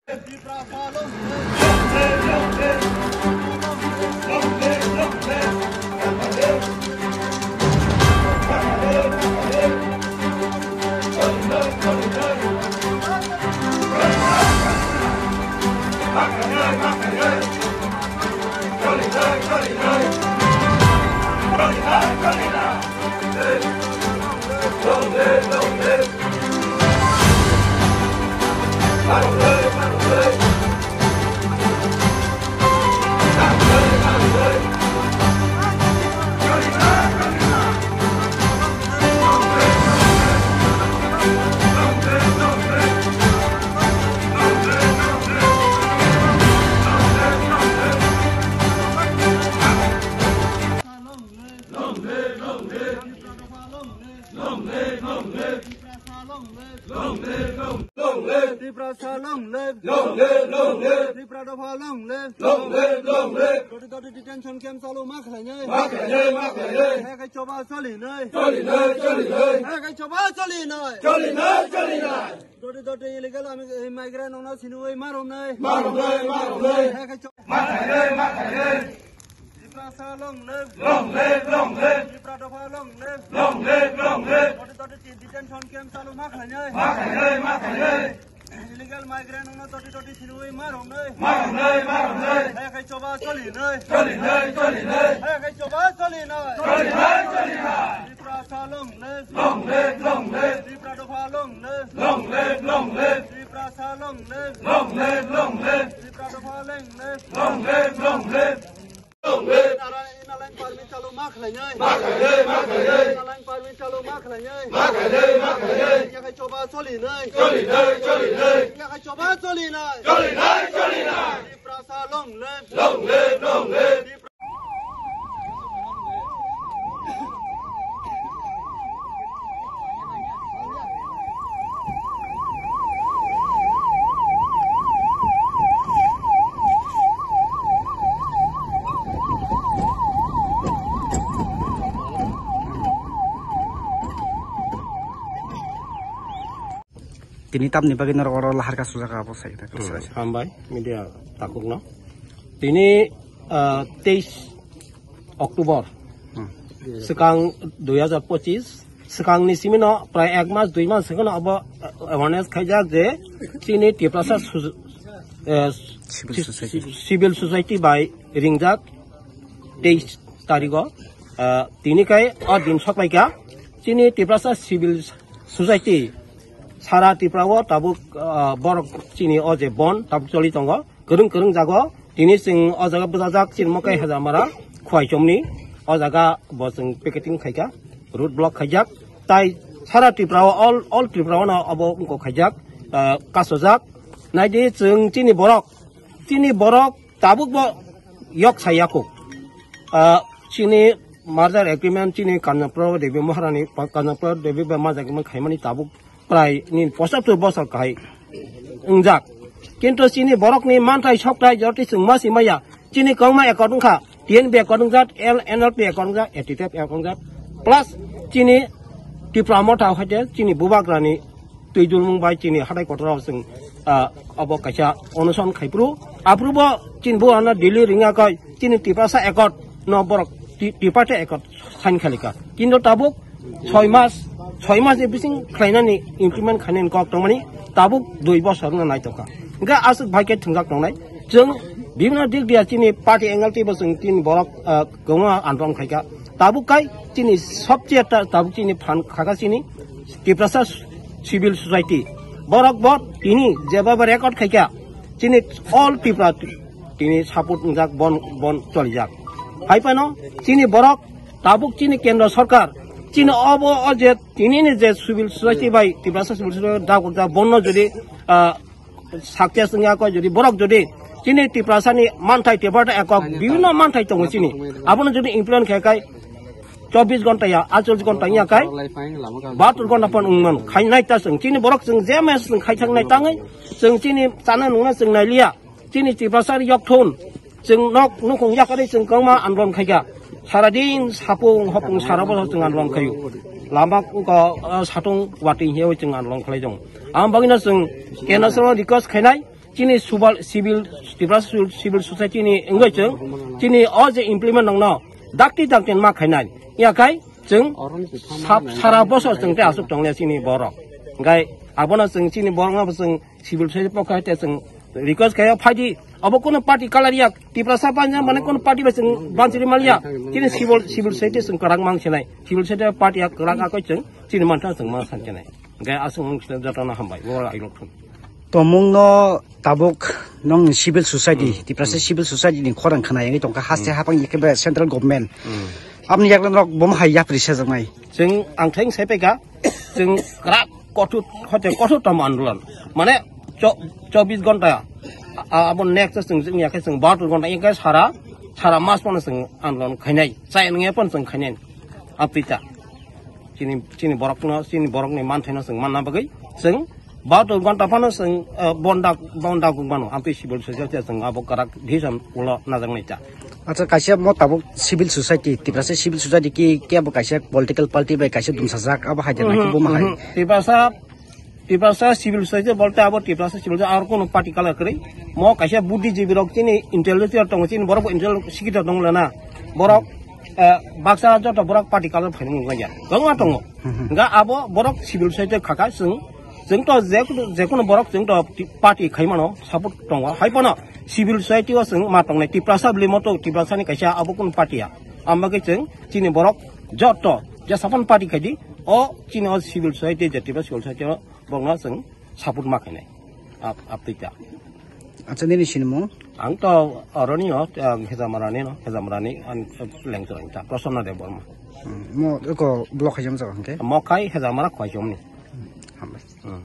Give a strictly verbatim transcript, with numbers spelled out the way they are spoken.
Long live, long live. Long live, long live. Long live, long live. Long live, long live. Long live. Tiprasa long live. Long live, long live. Tipra dopha long live. Long live, long live. Doti doti detention camp chalu ma khlainai. Ma khlainai, ma khlainai. Hai khai choba choli nai. Choli nai, choli nai. Hai khai choba choli nai. Choli nai, choli nai. Doti doti illegal ami, eh, migrant ongna sinui ma romnai. Ma romnai, ma romnai. Hai khai cho- Ma khlainai, ma khlainai. Tiprasa long live. Long live, long live. Tipra dopha long live. Long live, long live. Doti doti detention camp chalu ma khlainai. Ma khlainai, ma khlainai. Illegal migrant no doti doti sinui ma romnai. Ma romnai, ma romnai. Hai khai choba choli nai. Choli nai, choli nai. Hai khai choba choli nai. Choli nai, choli nai. Tiprasa long live. Long live, long live. Tipra dopha long live. Long live, long live. Tiprasa long live. Long live, long live. Tipra dopha long live. Long live, long live. Nara inner line permit chalu ma khlainai. Ma khlainai, ma khlainai. Inner line permit chalu ma khlainai. Ma khlainai, ma khlainai. Yakhai choba choli nai. Choli nai, choli nai. Yakhai choba choli nai. Choli nai, choli nai. Tiprasa long live. Long live, long live. Tini tamni bagwi norok oro lahar ka sujak abo sai da. Hmm, hambai media takhukno. Tini, ah, teis October, hmm, swkang dui hazar pochis, swkangni simino prai ek mas, dui mas swkangno abo, ah, awareness khaijak je chini Tiprasa suj-, eh, civil si-, society, civil society bai ringjak teis tarigo, ah, tini kai o din sokpaikha chini Tiprasa civil society sara Tripura o tabuk, ah, borok chini o je bon tabuk choli tongo. Kwrwng kwrwng jago. Tini chwng o jaga bwchajak chini Mokai Hajamara Khwaichomni o jaga bo chwng picketing khaikha, road block khaijak. Tai sara Tripura o, all, all Tripura o no obo wngkok khaijak, ah, kasojak. Naidi chwng chini borok, chini borok tabuk bo yok sai yakuk. Ah, chini merger agreement chini Kanchapur Devi Maharani, Kanchapur Devi bai majak khaimani tabuk prai nini pochattor bosor kahai wngjak. Kintu chini borokni manthai sokthai jotoi chwng ma si maya. Chini kwbangma accord wngkha, T N B accord wngjak, L-, N L P accord wngjak, A T T F accord wngjak. Plus chini Tipra Motha hai khe chini bubagrani twi dulmung bai chini hatai kotorao chwng, ah, abo kaisa onoson khaiphuru. Aphuru bo chini bubagrano Delhi ringya koi chini Tiprasa accord no borok Ti-, Tripartite accord sign khalikha. Kintu tabuk soi mas, soi mas ni bising khlainani implement khainani kok tongmani tabuk dui bosor wngna nai tongkha. Hingkhe aswk bai khe thwngjak tongnai. Chwng bibhinno dik dia chini party angle twi bo chwng chini borok, ah, kwbangma andolon khaikha. Tabuk kai chini sobcheye ta-, tabuk chini phan khakha chini Tiprasa Civil Society. Borok bo tini jeba ba record khaikha. Chini all Tripura tini support wngjak bon, bon cholijak. Hai phano chini borok tabuk chini kendro sorkar chini obo o je tini ni je civil society bai Tiprasa civil society dagok jak bonno jodi, ah, success wngya koi jodi borok jodi chini Tiprasa ni manthai Tiprasa ekok bibhinno manthai tongo chini abono jodi implement khe kai chobbish ghonta ya, aitchollish ghonta wngya kai bahattor ghonta pon wngmano. Khainai ta chwng chini borok chwng je maya chwng khai thang nai tangwi chwng chini chana nungna chwng nai liya. Chini Tiprasa ri yok thun. Chwng nok nukhung yakarwi chwng kwbangma andolon khaikha. Sara din sapung hopung sara bosor chwng andolon khaio. Lama ko, ah, satung watwi hiyawi chwng andolon khlai jong. Ang bagwino chwng kendro sorkar request khainai. Chini subal, civil, Tripura civil, civil society ni wngwi chwng chini o je implement nangno dakti dakti ma khainai. Yakai chwng sab-, sara bosor chwng tei aswk tongle chini borok. Hwnkhe abono chwng chini borokno bo chwng civil society pokha te chwng request khayo phaidi. Abo kono party kalar yak, Tiprasa panja mane kono party bai chwng bansiri maliya. Chini civil, civil society chwng kwrak mang sinai. Civil society party yak kwrak akoi chwng chini mantha chwng ma san sinai. Hwnkhe aswk wng jotono hambai. Bo ailok thung. Tomungno tabuk nong civil society, Tiprasa civil society ni khorang khana yangwi tongkha haste hapang ekebre central government. Aboni yaklen rok bom hai yapri sejaknai. Chwng ang theng sai paikha, chwng krak kothut, hote kothut tom andolon. Mane cho-, chobbish ghonta, a-, abo next chwng, chwng yakhe chwng bahatur ghonta, yakhe sara, sara mas pono chwng andolon khainai, chai nungya pono chwng khainai. Apita. Chini, chini borokno, chini borokni manthaino chwng manna bagwi chwng bahatur ghonta phano chwng, eh, bonda, bonda guk mano. Amtwi civil society chwng abo kwrak decision ulo najaknai ta. Acha, kaisa mo tabuk civil society, Tiprasa civil society ki, ki abo kaisa political party bai kaisa dumsajak, abo hai de nai ki bo ma hai? Tiprasa, Tiprasa civil society bolte abo Tiprasa civil society ar kono party kalar kwrwi. Mo kaisa buddhijibirok chini intellectual tongo, chini borok bo intellectual sikita tongo lena. Borok, eh, baksa joto borok party kalar phaini mungkha ya. Kwbangma tongo. Hwnkhe abo borok civil society khaka chwng, chwng to je, jekunu borok chwng to party khaimano support tongo. Hai phano civil society o chwng ma tongnai Tiprasa bwlwi moto Tiprasa ni kaisa abo kunu party ya. Ambagwi chwng chini borok joto jesaphano party khaidi o chini o civil society je Tiprasa civil society o borokno chwng support ma khainai. Ap-, aptwi ta. Acha, nini sinimung? Ang to oroni no, ang Hejamarani no, Hejamarani, ang lengchorang ta, Prasanna Debbarma. Hmm, mo eko block hai jam jaga hwnkhe? Mo khai Hejamara khwai jomni. Hambai. Hmm.